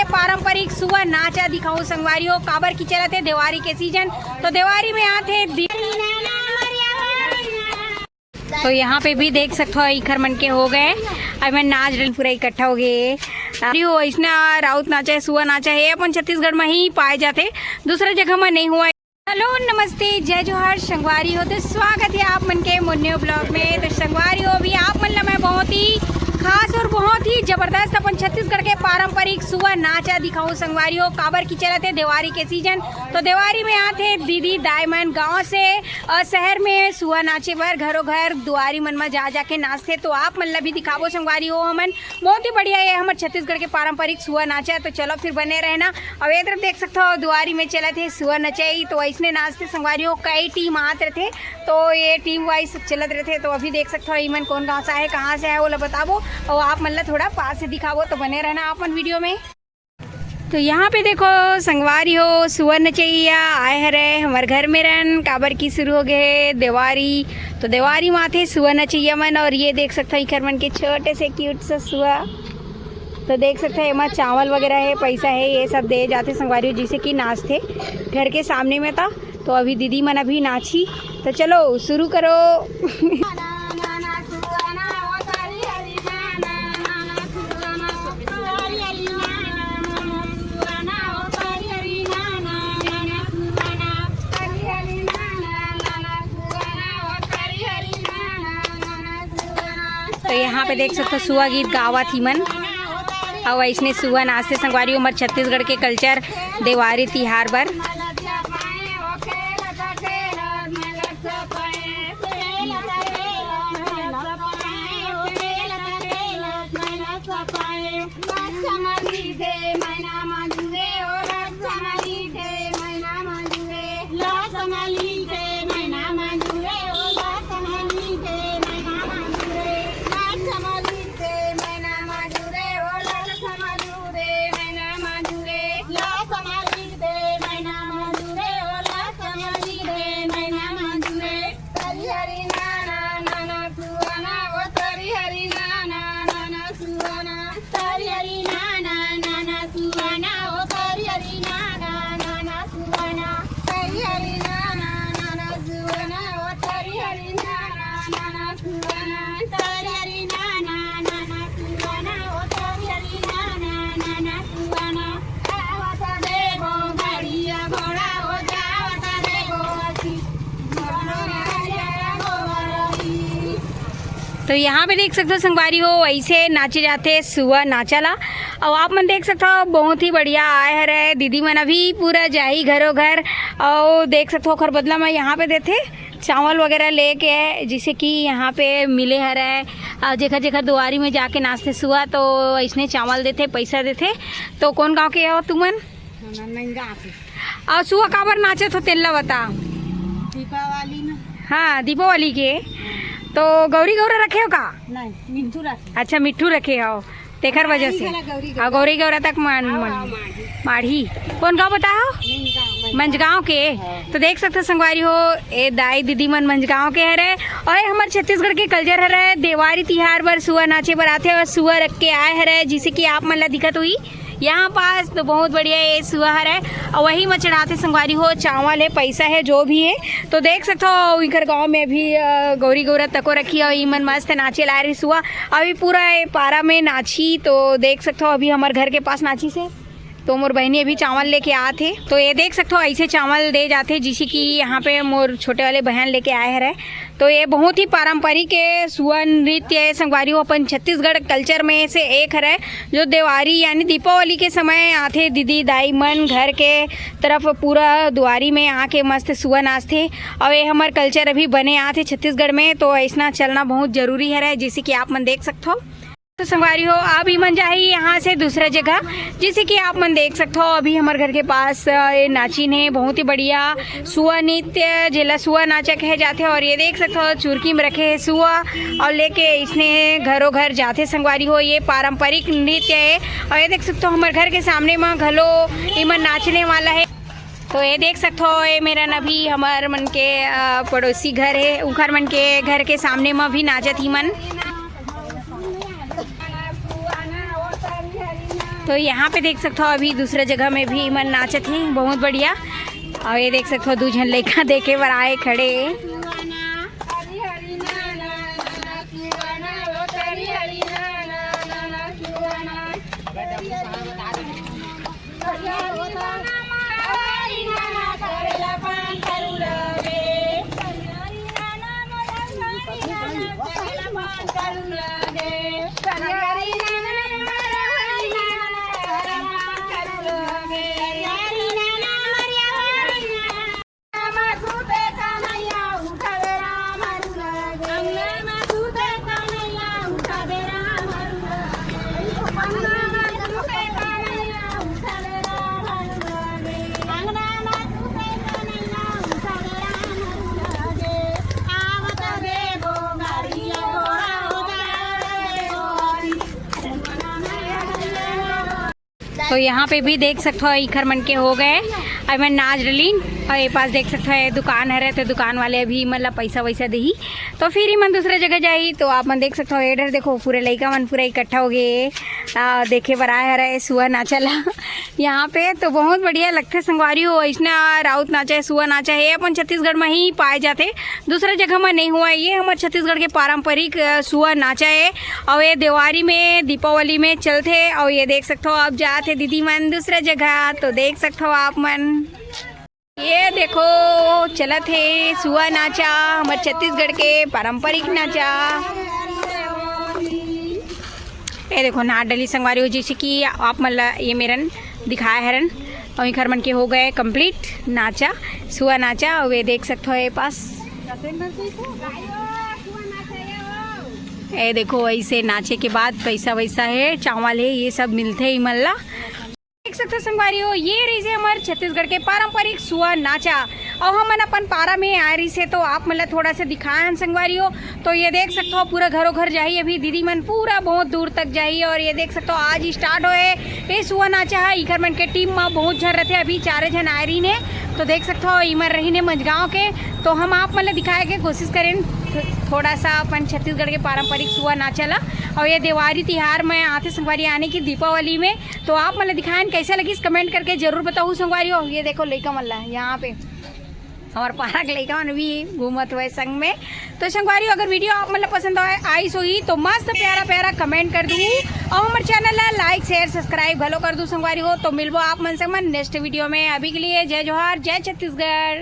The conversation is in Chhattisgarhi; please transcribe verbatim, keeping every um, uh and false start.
पारंपरिक सुआ नाचा दिखाऊं संगवारी हो, काबर की चलत हे देवारी के सीजन, तो देवारी में आथे दि- तो यहाँ पे भी देख सकथो, इखर मन के हो गए, अब मैं नाच रही पूरा इकट्ठा हो गए। अरे हो, इसना राउत नाचा है, सुआ नाचा है, अपन छत्तीसगढ़ में ही पाए जाते, दूसरा जगह में नहीं हुआ। हेलो, नमस्ते, जय जोहार संगवारी हो, तो स्वागत है आप मन के मोर न्यू ब्लॉग में। तो संगवारी हो, अभी आप मन ला मैं बहुत ही खास और बहुत ही जबरदस्त अपन छत्तीसगढ़ के पारंपरिक सुआ नाचा दिखाऊं संगवारी हो, काबर की चलत हे देवारी के सीजन, तो देवारी में आथे दीदी दाई मन गाँव से और शहर में सुआ नाचे बर घरों घर दुआरी मन में जा जाके नाचथे। तो आप मन ला भी दिखाबो संगवारी हो, हमन बहुत ही बढ़िया ये हमर छत्तीसगढ़ के पारंपरिक सुआ नाचा। तो चलो फिर बने रहना। अब ये तरफ देख सकथो दुआरी में चलत हे सुआ नचई, तो ऐसने नाचथे संगवारी हो, कई टीम आत रथे, तो ये टीम वाइज चलत रथे। तो अभी देख सकथो इमन कौन गाँव से आए, कहाँ से आए, वो ला बताबो और आप मन ला थोड़ा पास से दिखाबो, तो बने रहना आप मन वीडियो में। तो यहाँ पे देखो संगवारी हो, सुआ नचइया आए हरे हमर घर में रहन, काबर की शुरू हो गए हे देवारी। तो देवारी माथे सुआ नचइया मन, और ये देख सकथो इखर मन के छोटे से क्यूट सा सुआ। तो देख सकथो एमा चावल वगैरह है, पैसा है, ये सब दे जाथे संगवारी हो, जिसे कि नाचथे घर के सामने में। तो, तो अभी दीदी मन अभी नाची, तो चलो शुरू करो। तो यहाँ पे देख सकथो सुआ गीत गावत ही मन, अउ ऐसने सुआ नाचथे संगवारी हो हमर छत्तीसगढ़ के कल्चर देवारी तिहार बर। तो यहाँ पे देख सकथो संगवारी हो, ऐसे नाचे जाथे सुआ नाचा ला। अउ आप मन देख सकथो, बहुत ही बढ़िया आए हरे दीदी मन, अभी पूरा जाही घरों घर। अउ देख सकथो, ओखर बदला में यहाँ पे देथे चावल वगैरह लेके, जिसे कि यहाँ पे मिले हरे। अउ जेखर जेखर दुआरी में जाके नाचथे सुआ, तो इसने चावल देथे, पैसा देथे। तो कौन गांव के हो तुमन? अउ सुआ काबर नाचत हो, तेन ला बता। दीपावली में। हाँ, दीपावली के। तो गौरी गौरा रखे हो का? नहीं, मिट्ठू रखे। अच्छा, मिट्ठू रखे हो, तेखर वजह से। गौरी गौरा। हाँ, गौरी गौरा तक मान, हाँ, मान। हाँ, माढ़ी। माढ़ी। कौन गांव बताए हो? मंजगांव। मंजगांव के। हाँ। तो देख सकथो संगवारी हो, ए दाई दीदी मन मंजगांव के हरे, अउ हमर छत्तीसगढ़ के कल्चर हरे, देवारी तिहार बर सुआ नाचे बर आथे अउ सुआ रख के आए हरे, जिसे कि आप मन ला दिखत होही। यहाँ पास तो बहुत बढ़िया ये सुआ हरे, अउ वही में चढ़ाथे संगवारी हो, चावल है, पैसा है, जो भी है। तो देख सकथो, इकर गांव में अभी, अ, गौरी गौरा तको रखी, अउ इमन मस्त नाचे लाए रही सुआ। अभी पूरा ये पारा में नाची, तो देख सकथो, अभी हमर घर के पास नाची से। तो मोर बहिनी अभी चावल लेके आत हे, तो ये देख सकथो, ऐसे चावल दे जाथे, जिसे कि यहाँ पे मोर छोटे वाले बहन लेके आए हरे। तो ये बहुत ही पारंपरिक है सुआ नृत्य है संगवारी हो, अपन छत्तीसगढ़ कल्चर में से एक हरे, जो देवारी यानी दीपावली के समय आथे दीदी दाई मन घर के तरफ, पूरा दुआरी में आके मस्त सुआ नाचथे। और ये हमर कल्चर अभी बने आथे छत्तीसगढ़ में, तो ऐसना चलना बहुत जरूरी हरे, जैसे कि आप मन देख सकथो। तो संगवारी हो, अब इमन जाही यहाँ से दूसरा जगह, जैसे कि आप मन देख सकथो, अभी हमर घर के पास, अ, ये नाचिन है, बहुत ही बढ़िया सुआ नृत्य, जेला सुआ नाचा कहे जाथे। और ये देख सकथो, चुरकी में रखे है सुआ और लेके इसने घरों घर जाथे संगवारी हो। ये पारंपरिक नृत्य है। और ये देख सकथो, हमर घर के सामने में घलो इमन नाचने वाला है। तो ये देख सकथो, ये मेरन अभी हमर मन के, अ, पड़ोसी घर है, उखर मन के घर के सामने में भी नाचत ही मन। तो यहाँ पे देख सकथो, अभी दूसरे जगह में भी मन नाचत हे, बहुत बढ़िया। और ये देख सकथो, दू झन लइका देखे बर आए खड़े। तो यहाँ पे भी देख सकथो, इखर मन के हो गए। अब मैं नाच डलीन और ये पास देख सकथो, ये दुकान हरे, तो दुकान वाले अभी मतलब पैसा वैसा देही, तो फिर ही मन दूसरे जगह जाही। तो आप मन देख सकथो, एडर देखो, पूरे लइका मन पूरा इकट्ठा हो गए, आ, देखे बर आए हरे सुआ नाचा ला। यहाँ पे तो बहुत बढ़िया लगथे संगवारी हो, ऐसना राउत नाचा है, सुआ नाचा है, ये अपन छत्तीसगढ़ में ही पाए जाते, दूसरा जगह में नहीं हुआ। ये हमर छत्तीसगढ़ के पारंपरिक, अ, सुआ नाचा है और ये देवारी में, दीपावली में चलथे। और ये देख सकथो, अब जात हे दीदी मन दूसरा जगह, तो देख सकथो आप मन। ये देखो, चलत हे सुआ नाचा, हमर छत्तीसगढ़ के पारंपरिक नाचा। ये देखो, नाच डली संगवारी हो, जैसे कि आप मन ला ये मेरन दिखाए हरन, और इखर मन के हो गए कंप्लीट नाचा, सुआ नाचा। और ये देख सकथो, ये पास, ये देखो, ऐसे नाचे के बाद पैसा वैसा है, चावल है, ये सब मिलथे इमन ला। देख सकथो संगवारी हो, ये रहिसे हमर छत्तीसगढ़ के पारंपरिक सुआ नाचा। और हमन अपन पारा में आए रहिसे, तो आप मन ला थोड़ा सा दिखाए हन संगवारी हो। तो ये देख सकथो, पूरा घरों घर जाही अभी दीदी मन, पूरा बहुत दूर तक जाही। और ये देख सकथो, आज ही स्टार्ट होए ये सुआ नाचा है। इखर मन के टीम में बहुत झन रथे, अभी चारे झन आए रहिन हे। तो देख सकथो, इमन रहिन हे मझगांव के। तो हम आप मन ला दिखाए के कोशिश करेन थो-, थोड़ा सा अपन छत्तीसगढ़ के पारंपरिक सुआ नाचा ला। और ये देवारी तिहार में आथे संगवारी, यानी कि दीपावली में। तो आप मन ला दिखाएन, कैसे लगिस, कमेंट करके जरूर बताहू संगवारी हो। ये देखो लइका मन ला, यहाँ पे हमर पारा के लइका मन भी घूमत हुए संग में। तो संगवारी हो, अगर वीडियो आप मन ला पसंद आए, आइस होही, तो मस्त प्यारा प्यारा कमेंट कर दू और हमर चैनल ला लाइक, शेयर, सब्सक्राइब घलो कर दू संगवारी हो। तो मिलबो आप मन संग में नेक्स्ट वीडियो में। अभी के लिए जय जोहार, जय छत्तीसगढ़।